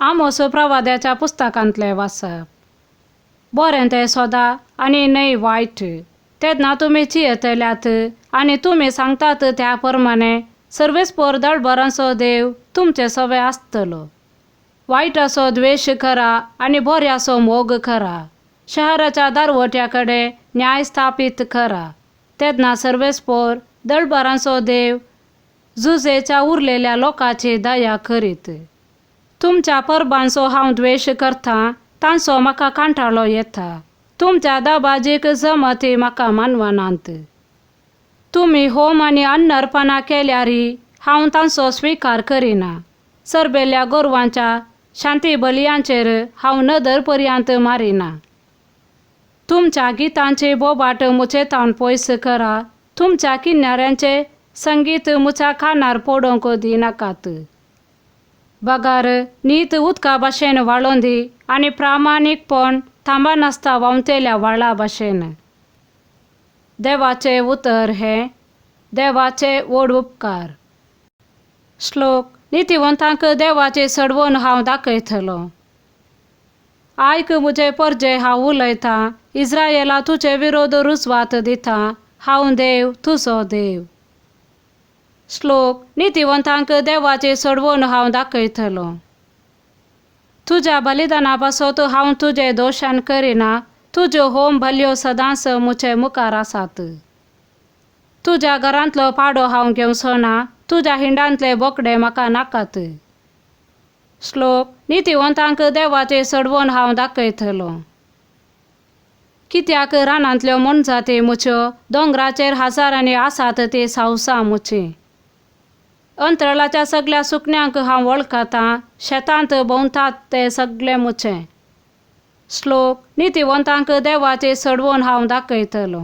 आमोस प्रवाद्याच्या पुस्तकांतलें वाचप. बरें तें सोदा आनी न्हय वायट, तेन्ना तुमी चियेतल्यात आनी तुमी सांगतात त्या प्रमाणे सर्वेस्पोर दळबरांचो देव तुमचे सवे आसतलो. वायटाचो द्वेश करा आनी बऱ्याचो मोग करा. शहराच्या दारवट्या कडेन न्याय स्थापीत करा. तेन्ना सर्वेस्पोर दळबरांचो देव जुजेच्या उरलेल्या लोकांची दया करीत. तुमच्या परबांचो हांव द्वेश करतां, तांचो म्हाका कांटाळो येता. तुमच्या दबाजीक जमती म्हाका मानवनात. तुमी होम आनी अन्नर्पणां केल्यारय हांव तांचो स्विकार करिना. सरबेल्या गोरवांच्या शांती बलियांचेर हांव नदर पर्यंत मारिना. तुमच्या गितांची बोबाट म्हजे तावन पयस करा. तुमच्या किनाऱ्यांचे संगीत म्हज्या कानार पडोवंक दिनाकात. बगार नीत उदका भाशेन व्हाळोन दी आनी प्रामाणीकपण थांबनासता व्हांवतेल्या व्हाळा भाशेन. देवाचें उतर हें देवाचे व्हड उपकार. श्लोक. नितीवंतांक देवाची सडवण हांव दाखयतलो. आयक म्हजे परजे, हांव उलयतां. इस्रायला, तुजे विरोध रुजवात दिता. हांव देव तुजो देव. श्लोक. नितीवंतांक देवाची सडवण हांव दाखयतलो. तुज्या बलिदाना पासत हांव तुजें दोशान करिना. तुज्यो होम बलयो सदांच म्हजे मुखार आसात. तुज्या घरांतलो पाडो हांव घेवचो ना. तुज्या हिंडांतले बोकडे म्हाका नाकात. श्लोक. नितीवंतांक देवाची सडवण हांव दाखयतलो. कित्याक रानांतल्यो मोनजाती म्हज्यो, दोंगराचेर हजारांनी आसात ती सावसां म्हजीं. अंतराळाच्या सगल्या सुकण्यांक हांव वळखतां. शेतांत भोंवतात ते सगळे म्हजे. श्लोक. नितीवंतांक देवाची सडवण हांव दाखयतलो.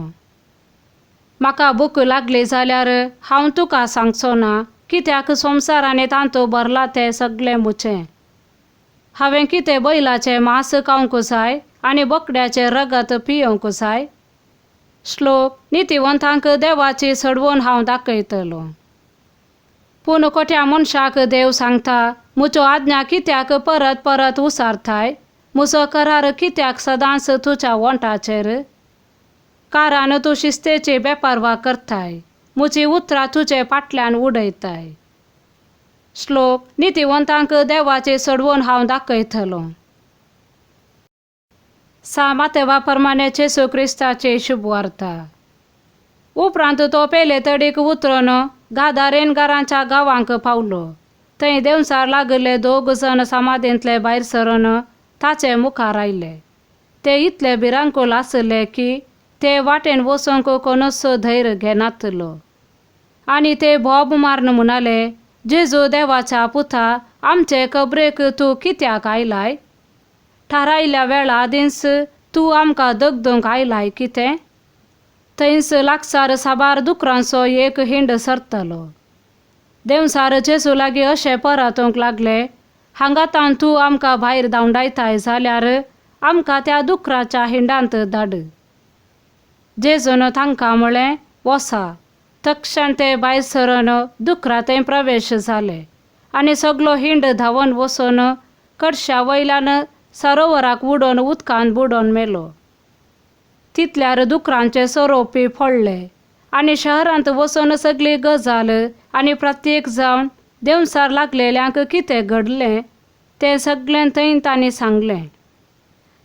म्हाका भूक लागली जाल्यार हांव तुका सांगचो ना, कित्याक संवसार आनी तांतू भरला तें सगळें म्हजें. हांवें कितें बैलाचें मांस खावंक जाय आनी बोकड्याचें रगत पियोवंक जाय? श्लोक. नितीवंतांक देवाची सडवण हांव दाखयतलो. पूण कोट्या मनशाक देव सांगता, म्हज्यो आज्ञा कित्याक परत परत उसारताय? म्हजो करार कित्याक सदांच तुज्या वोंठाचेर? कारण तूं शिस्तेची बेपारवा करताय, म्हजी उतरां तुजे फाटल्यान उडयताय. श्लोक. नितीवंतांक देवाची सडवण हांव दाखयतलो. सा मातेवा प्रमाणे जेजू क्रिस्ताची शुभवार्ता. उपरांत तो पेले तडीक उतरून गादारेनगारांच्या गांवांक पावलो. थंय देंवचार लागिल्ले दोग जण समाधींतले भायर सरून ताचे मुखार आयले. ते इतले भिरांकूळ आसले की ते वाटेन वचूंक कोणूच धैर्य घेनातलो. आनी ते बोब मारून म्हणाले, जेजू देवाच्या पुता, आमचे कबरेक तूं कित्याक आयलाय? थारायल्या वेळा आदींच तूं आमकां दगदूंक आयलाय कितें? थंयच लागसार साबार दुकरांचो एक हिंड सरतलो. देंवचार जेजू लागीं अशें परतूंक लागले, हांगातावन तूं आमकां भायर धांवडायताय जाल्यार आमकां त्या दुकराच्या हिंडांत धाड. जेजून तांकां म्हळें, वसा. तक्षण ते भायर सरून दुकरा थंय प्रवेश जाले आनी सगलो हिंड धांवन वचून कडशा वयल्यान सरोवराक उडोवन उदकांत बुडोवन मेलो. तितल्यार दुकरांचे सोरोपी पडले आनी शहरांत वचून सगली गजाल आनी प्रत्येक जावन देंवचार लागलेल्यांक कितें घडलें तें सगळें थंय तांणी सांगलें.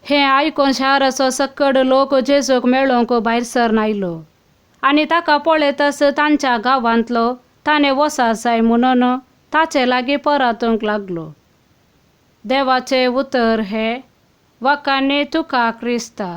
हें आयकून शहराचो सक्कड लोक जेजूक मेळोवंक भायर सरन आयलो आनी ताका पळयतच तांच्या गांवांतलो ताणें वचा जाय म्हणून ताचे लागीं परतूंक लागलो. देवाचें उतर हें. वखाणी तुका क्रिस्ता.